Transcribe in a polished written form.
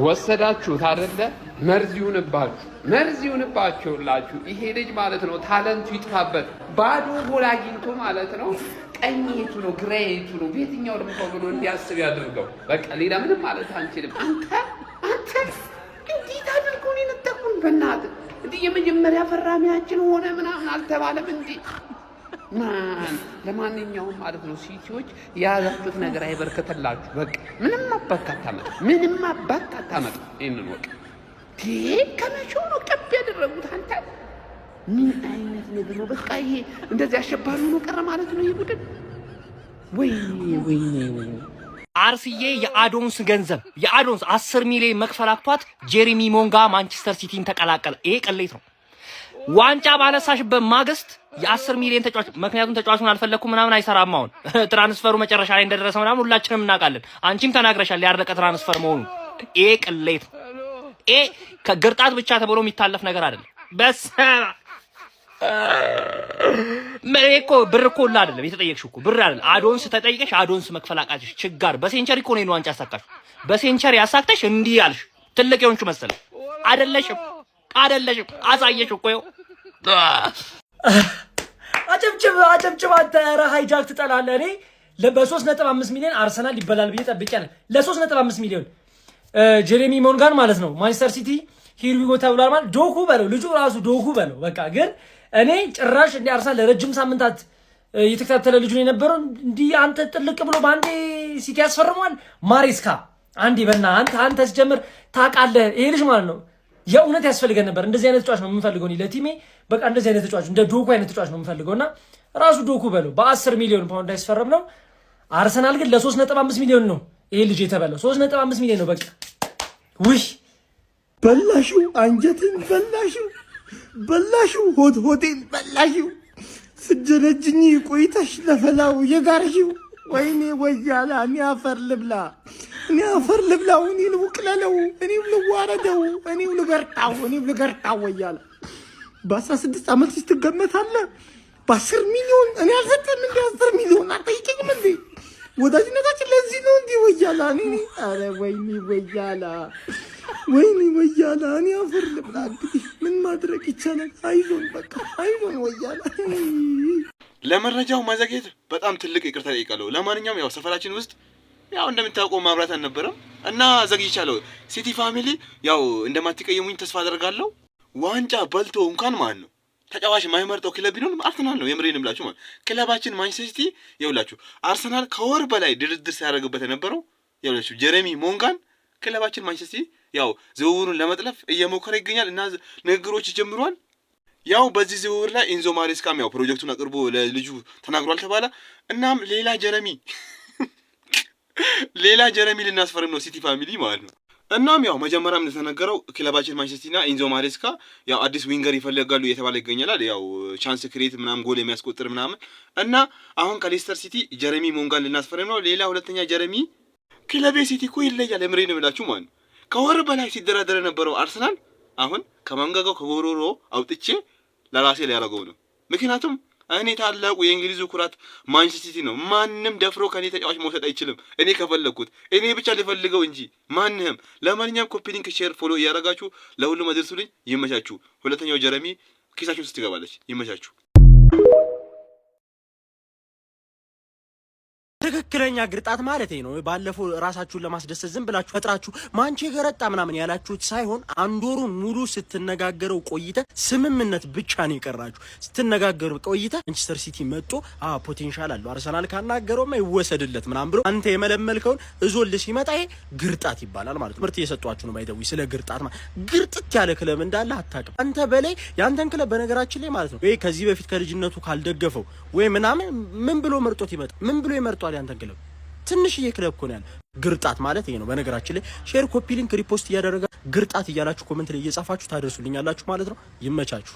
ወሰዳችሁት አይደለ? መርዝ ይሁንባችሁ፣ መርዝ ይሁንባችሁ። ላችሁ ይሄ ልጅ ማለት ነው talent ኡ ይጥፋበት። ባዶ ጎል አግኝቶ ማለት ነው ቀኝ የቱ ነው ግራ የቱ ነው በየትኛው ልምታው ብሎ እንዲያስብ ያድርገው። በቃ ሌላ ምንም ማለት አንችልም። አንተ እንዴት አድርገው ነው የነጠቁን? በእናትህ እንዲህ የመጀመሪያ ፈራሚያችን ሆነ ምናምን አልተባለም እንዲህ ማን ለማንኛውም ማለት ነው ሲቲዎች የያዛችሁት ነገር አይበርከትላችሁ። በቃ ምንም አባት አታመጡ፣ ምንም አባት አታመጡ። ይህንን ወቅ ከመቼው ነው ቀብ ያደረጉት? አንተ ምን አይነት ነገር ነው? በቃ ይሄ እንደዚህ አሸባሪ ሆኖ ቀረ ማለት ነው ይህ ቡድን። ወይኔ ወይኔ ወይኔ። አርስዬ የአዶንስ ገንዘብ የአዶንስ 10 ሚሊዮን መክፈል አቅቷት ጄሬሚ ሞንጋ ማንቸስተር ሲቲን ተቀላቀለ። ይሄ ቅሌት ነው። ዋንጫ ባነሳሽበት ማግስት የ10 ሚሊዮን ተጫዋች፣ ምክንያቱም ተጫዋቹን አልፈለግኩም ምናምን አይሰራም። አሁን transfer ኡ መጨረሻ ላይ እንደደረሰ ምናምን ሁላችንም እናውቃለን። አንቺም ተናግረሻል ያለቀ transfer መሆኑን። ይሄ ቅሌት ነው። ይሄ ከግርጣት ብቻ ተብሎ የሚታለፍ ነገር አይደለም። በሰማ ምን እኮ ብር እኮ ሁላ አይደለም የተጠየቅሽው እኮ ብር አይደለም። Add-ons ተጠይቀሽ add-ons መክፈል አቃተሽ። ችጋር በ century እኮ ነው ዋንጫ ያሳካሽው። በ century ያሳክተሽ እንዲህ አልሽ። ትልቅ የሆንሽው መሰለኝ። አይደለሽም፣ አይደለሽም። አሳየሽ እኮ ይኸው። አጨብጭብ አጨብጭብ። አንተ ኧረ hijack ትጠላለህ። እኔ በ3.5 ሚሊዮን አርሰናል ይበላል ብዬ ጠብቄያለሁ። ለ3.5 ሚሊዮን ጄሬሚ ሞንጋን ማለት ነው ማንቸስተር ሲቲ here we go ተብሏል። ማለት ዶኩ በለው፣ ልጁ ራሱ ዶኩ በለው። በቃ ግን እኔ ጭራሽ እንዲ አርሰናል ለረጅም ሳምንታት እየተከታተለ ልጁን የነበረው እንዲህ አንተ ጥልቅ ብሎ በአንዴ ሲቲ ያስፈርመዋል። ማሬስካ አንዴ በና አንተ ስጀምር ታውቃለህ፣ ይሄ ልጅ ማለት ነው የእውነት ያስፈልገን ነበር። እንደዚህ አይነት ተጫዋች ነው የምንፈልገው ለ team ኤ። በቃ እንደዚህ አይነት ተጫዋች፣ እንደ ዶኩ አይነት ተጫዋች ነው የምንፈልገው እና ራሱ ዶኩ በለው በ10 ሚሊዮን ፓውንድ ያስፈረም ነው። አርሰናል ግን ለ3.5 ሚሊዮን ነው ይሄ ልጅ የተበላው። 3.5 ሚሊዮን ነው በቃ። ውይ። በላሽው፣ አንጀትን በላሽው፣ በላሽው፣ ሆድ ሆዴን በላሽው። ስጀነጅኝ ቆይተሽ ለፈላው የጋርሽው። ወይኔ ወያላ፣ እኔ አፈር ልብላ፣ እኔ አፈር ልብላው፣ እኔ ልውቅለለው፣ እኔው ልዋረደው፣ እኔው ልገርጣው፣ እኔው ልገርጣው። ወያላ በ16 ዓመት ትገመታለህ። በ10 ሚሊዮን እኔ አልሰጥም እንዲ 10 ሚሊዮን አልጠይቀኝም እንዴ? ወዳጅነታችን ለዚህ ነው እንዲህ ወያላ። እኔ ኧረ ወይኔ ወያላ፣ ወይኔ ወያላ፣ እኔ አፈር ልብላ። እንግዲህ ምን ማድረግ ይቻላል? አይዞን በቃ አይዞን ወያላ። ለመረጃው መዘግየት በጣም ትልቅ ይቅርታ ጠይቃለሁ። ለማንኛውም ያው ሰፈራችን ውስጥ ያው እንደምታውቀው ማብራት አልነበረም እና ዘግይቻለሁ። ሲቲ family ያው እንደማትቀየሙኝ ተስፋ አደርጋለሁ። ዋንጫ በልቶ እንኳን ማለት ነው ተጫዋች የማይመርጠው ክለብ ቢኖር አርሰናል ነው። የምሬን እምላችሁ ማለት ክለባችን ማንቸስተር ሲቲ ይኸውላችሁ አርሰናል ከወር በላይ ድርድር ሲያደርግበት የነበረው ይኸውላችሁ ጀሬሚ ሞንጋን ክለባችን ማንቸስተር ሲቲ ያው ዝውውሩን ለመጥለፍ እየሞከረ ይገኛል እና ንግግሮች ጀምሯል። ያው በዚህ ዝውውር ላይ ኢንዞ ማሬስካም ያው ፕሮጀክቱን አቅርቦ ለልጁ ተናግሯል ተባለ። እናም ሌላ ጀረሚ ልናስፈርም ነው ሲቲ family ማለት ነው። እናም ያው መጀመሪያም እንደተነገረው ክለባችን ማንቸስተር ሲቲና ኢንዞ ማሬስካ ያው አዲስ winger ይፈልጋሉ እየተባለ ይገኛል። ያው chance create ምናምን ጎል የሚያስቆጥር ምናምን እና አሁን ከሌስተር ሲቲ ጀረሚ ሞንጋን ልናስፈርም ነው። ሌላ ሁለተኛ ጀረሚ። ክለቤ ሲቲ እኮ ይለያል። የምሬን እምላችሁ ማለት ነው። ከወር በላይ ሲደራደር የነበረው አርሰናል አሁን ከመንጋጋው ከጎሮሮ አውጥቼ ለራሴ ሊያደርገው ነው። ምክንያቱም እኔ ታላቁ የእንግሊዙ ኩራት ማንቸስተር ሲቲ ነው። ማንም ደፍሮ ከኔ ተጫዋች መውሰድ አይችልም። እኔ ከፈለግኩት እኔ ብቻ ልፈልገው እንጂ ማንህም። ለማንኛውም copy link፣ share፣ follow እያደረጋችሁ ለሁሉም አድርሱልኝ። ይመቻችሁ። ሁለተኛው ጀረሚ ኪሳችሁ ውስጥ ትገባለች። ይመቻችሁ። ትክክለኛ ግርጣት ማለት ነው። ባለፈው ራሳችሁን ለማስደሰት ዝም ብላችሁ ፈጥራችሁ ማንቼ ገረጣ ምናምን ያላችሁት ሳይሆን አንድ ወሩን ሙሉ ስትነጋገረው ቆይተ ስምምነት ብቻ ነው የቀራችሁ። ስትነጋገሩ ቆይተ ማንቸስተር ሲቲ መጥቶ potential አለው አርሰናል ካናገረውማ ይወሰድለት ምናምን ብሎ አንተ የመለመልከውን እዞል ሲመጣ ይሄ ግርጣት ይባላል ማለት ነው። ትምህርት እየሰጧችሁ ነው by the way ስለ ግርጣት። ማለት ግርጥት ያለ ክለብ እንዳለ አታውቅም አንተ በላይ ያንተን ክለብ በነገራችን ላይ ማለት ነው። ወይ ከዚህ በፊት ከልጅነቱ ካልደገፈው ወይ ምናምን ምን ብሎ መርጦት ይመጣል? ምን ብሎ ይመርጧል ያንተን ክለብ? ትንሽዬ ክለብ እኮ ነው ያለ። ግርጣት ማለት ይሄ ነው። በነገራችን ላይ share፣ copy link፣ repost እያደረጋ ግርጣት እያላችሁ comment ላይ እየጻፋችሁ ታደርሱልኛላችሁ ማለት ነው። ይመቻችሁ።